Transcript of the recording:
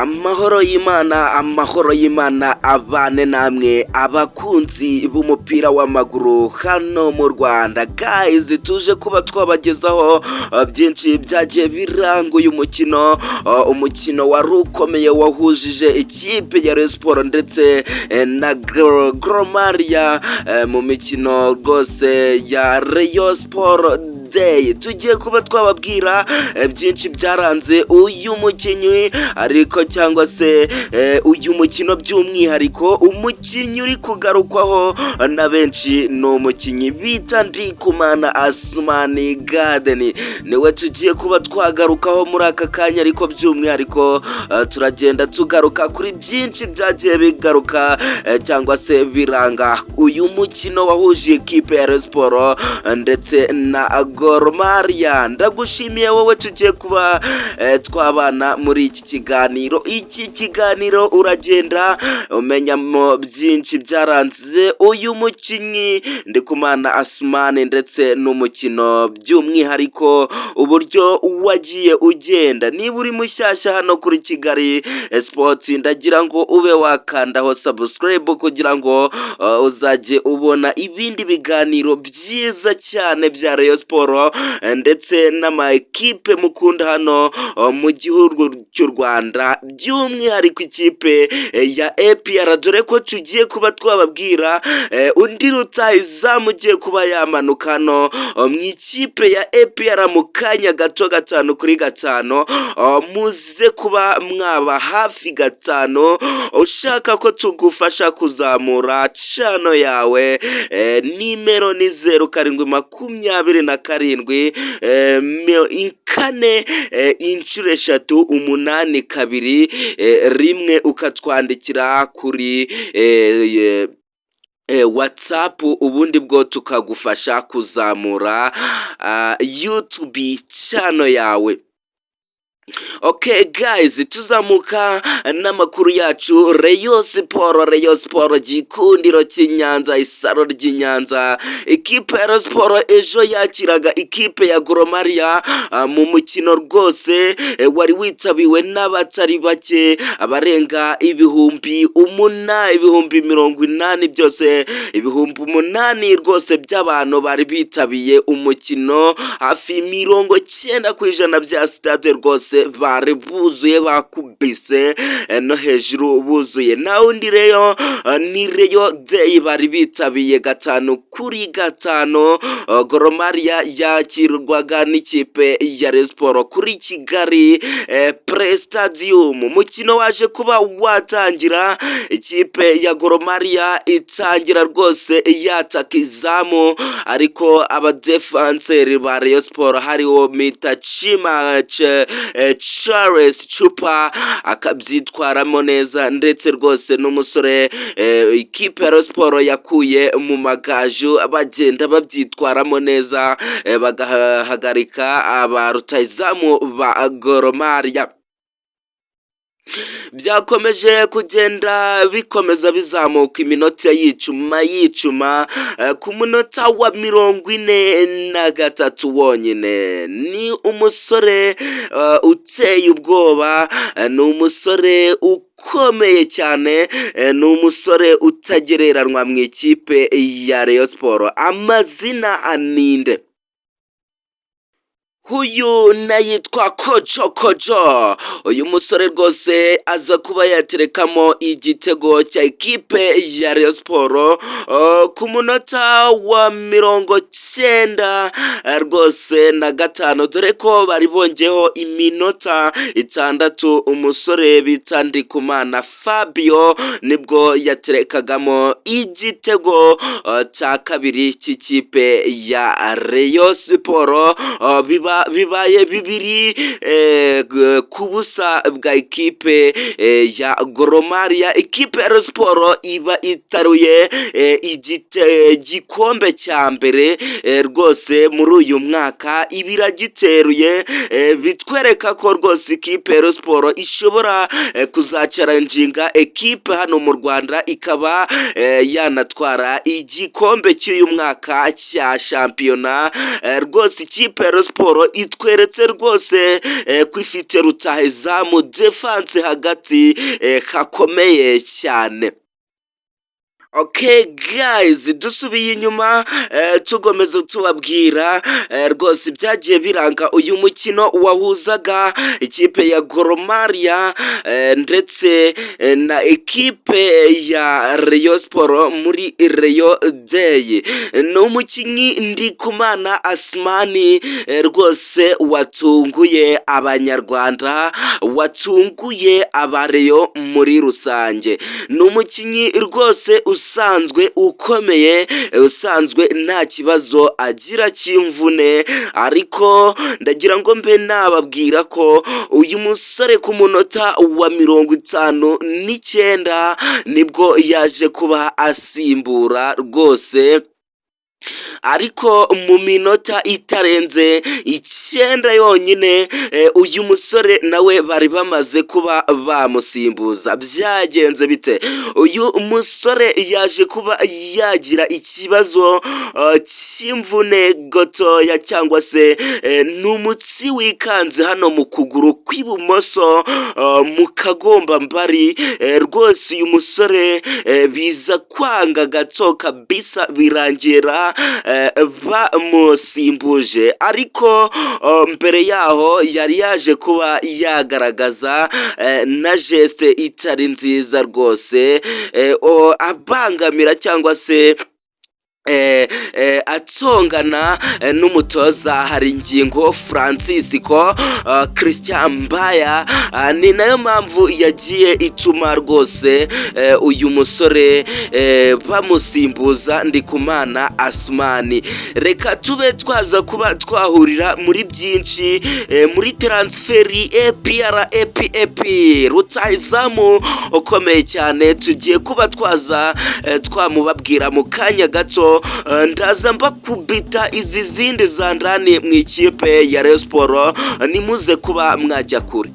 Amahoro y'Imana, amahoro y'Imana abane namwe abakunzi b'umupira w'amaguru hano mu Rwanda. Guys, tuje kuba twabagezaho byinshi byagiye biranga uyu mukino, umukino wari ukomeye wahujije ikipe ya Rayon Sports ndetse na Gor Mahia mu mikino rwose ya Rayon Sport Day. Tugiye kuba twababwira byinshi byaranze uyu mukinnyi ariko cyangwa se uyu mukino, by'umwihariko umukinnyi uri kugarukwaho na benshi ni umukinnyi bita Ndikumana Asumani Garden, niwe tugiye kuba twagarukaho muri aka kanya. Ariko by'umwihariko turagenda tugaruka kuri byinshi byagiye bigaruka cyangwa se biranga uyu mukino wahuje ikipe ya Rayon Sports ndetse na Gor Mahia. Ndagushimiye wowe tugiye kuba twabana muri iki kiganiro. Iki kiganiro uragenda umenyamo byinshi byaranze uyu mukinnyi Ndikumana Asumani ndetse n'umukino by'umwihariko uburyo wagiye ugenda. Niba uri mushyashya hano kuri Kigali Sports, ndagira ngo ube wakandaho subscribe kugira ngo uzajye ubona ibindi biganiro byiza cyane bya Rayon Sports ndetse n'ama ekipe mukunda hano mu gihugu cy'u Rwanda, by'umwihariko ikipe ya APR, dore ko tugiye kuba twababwira undi rutahizamu ugiye kuba yamanuka hano mu ikipe ya APR mu kanya gato, 5 kuri 5. Muze kuba mwaba hafi 5. Ushaka ko tugufasha kuzamura channel yawe, nimero ni 0727 444 8 2 1, ukatwandikira kuri WhatsApp, ubundi bwo tukagufasha kuzamura YouTube channel yawe. Okay guys, tuzamuka n'amakuru yacu. Rayon Sport, Rayon Sport, gikundiro cy'Inyanza, isaro ry'Inyanza. Ikipe ya Rayon Sport ejo yakiraga ikipe ya Gor Mahia mu mukino rwose wari witabiwe n'abatari bake, abarenga 8,000, 80,000 byose, 8,000 rwose by'abantu bari bitabiye umukino. Hafi 90% bya stade rwose bari buzuye, bakubise no hejuru buzuye. Na undi rero ni Rayon Day bari bitabiye 5 kuri 5. Gor Mahia yakirwaga n'ikipe ya Rayon Sport kuri Kigali Pele Stadium. Umukino waje kuba watangira, ikipe ya Gor Mahia itangira rwose yataka izamu, ariko abadefanseri ba Rayon Sport hariho Mitachima Charles Chupa akabyitwaramo neza, ndetse rwose n'umusore ikipe ya Rayon Sport yakuye mu Magaju bagenda babyitwaramo neza, bagahagarika aba rutahizamu ba Gor Mahia. Byakomeje kugenda bikomeza bizamuka, iminota yicuma yicuma, ku munota wa 43 wonyine ni umusore uteye ubwoba, ni umusore ukomeye cyane, ni umusore utagereranwa mu ikipe ya Rayon Sport. Amazina ninde? Uyu nayitwa Kojo Kojo. Uyu musore rwose aza kuba yaterekamo igitego cya ekipe ya Rayon Sport ku munota wa 95 rwose, dore ko bari bongeyeho iminota 6. Umusore bita Ndikumana Fabio nibwo yaterekagamo igitego cya kabiri cy'ikipe ya Rayon Sport, biba bibaye 2-0 bwa ekipe ya Gor Mahia. Ikipe ya Rayon Sport iba itaruye igikombe cya mbere rwose muri uyu mwaka, iba iragiteruye. Bitwereka ko rwose ikipe ya Rayon Sport ishobora kuzachallenginga ekipe hano mu Rwanda, ikaba yanatwara igikombe cy'uyu mwaka cya shampiyona. Rwose ikipe ya Rayon Sport Sport itweretse rwose ko ifite rutahizamu, defense hagati hakomeye cyane. Okay guys, dusubiye inyuma, tugomeza tubabwira rwose ibyagiye biranga uyu mukino wahuzaga ikipe ya Gor Mahia ndetse na ekipe ya Rayon Sport muri Rayon Day. Ni umukinnyi Ndikumana Asmani rwose watunguye Abanyarwanda, watunguye Abareyo muri rusange. Ni umukinnyi rwose usanzwe ukomeye, usanzwe nta kibazo agira cy'imvune, ariko ndagira ngo mbe nababwira ko uyu musore ku munota wa 59 nibwo yaje kuba asimbura rwose, ariko mu minota itarenze 9 yonyine uyu musore nawe bari bamaze kuba bamusimbuza. Byagenze bite? Uyu musore yaje kuba yagira ikibazo cy'imvune gatoya, cyangwa se ni umutsi wikanze hano mu kuguru kw'ibumoso mu kagombambari. Rwose uyu musore biza kwanga gato kabisa, birangira bamusimbuje, ariko mbere yaho yari yaje kuba yagaragaza na geste itari nziza rwose, abangamira cyangwa se atongana n'umutoza Haringingo Francisco Christian Mbaya. Ni nayo mpamvu yagiye ituma rwose uyu musore bamusimbuza Ndikumana Asumani. Reka tube twaza kuba twahurira muri byinshi muri transfer APR APAP, rutahizamu ukomeye cyane tugiye kuba twaza twamubabwira mu kanya gato. Ndaza mbakubita izi zindi za ndani mu ikipe ya Rayon Sport, nimuze kuba mwajya kure.